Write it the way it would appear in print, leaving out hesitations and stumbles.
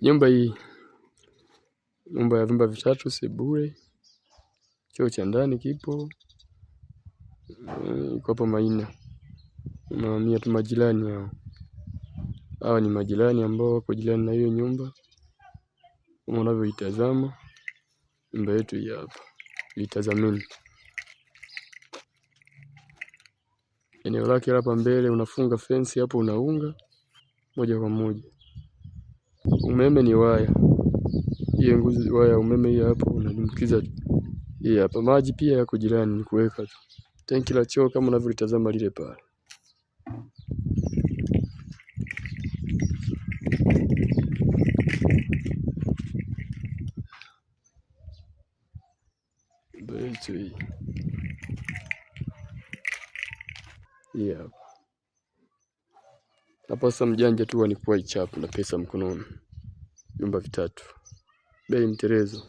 Nyumba hii, nyumba ya vyumba vitatu, sebule, choo cha ndani kipo, iko hapo Maina. Unahamia tu majirani hao. Hawa ni majirani ambao wako jirani na hiyo nyumba. Kama unavyoitazama nyumba yetu hii hapa, itazameni. Eneo lake hapa mbele, unafunga fensi hapo, unaunga moja kwa moja. Umeme ni waya, hiyo nguzo waya umeme hii hapo, unadumbukiza hii hapa. Maji pia yako jirani, ni kuweka tu. Tenki la choo kama unavyolitazama lile pale. Nyumba yetu hii. Hii hapa. Hapa sasa mjanja tu ni kuwa ichapu na pesa mkononi. Vyumba vitatu. Bei mterezo.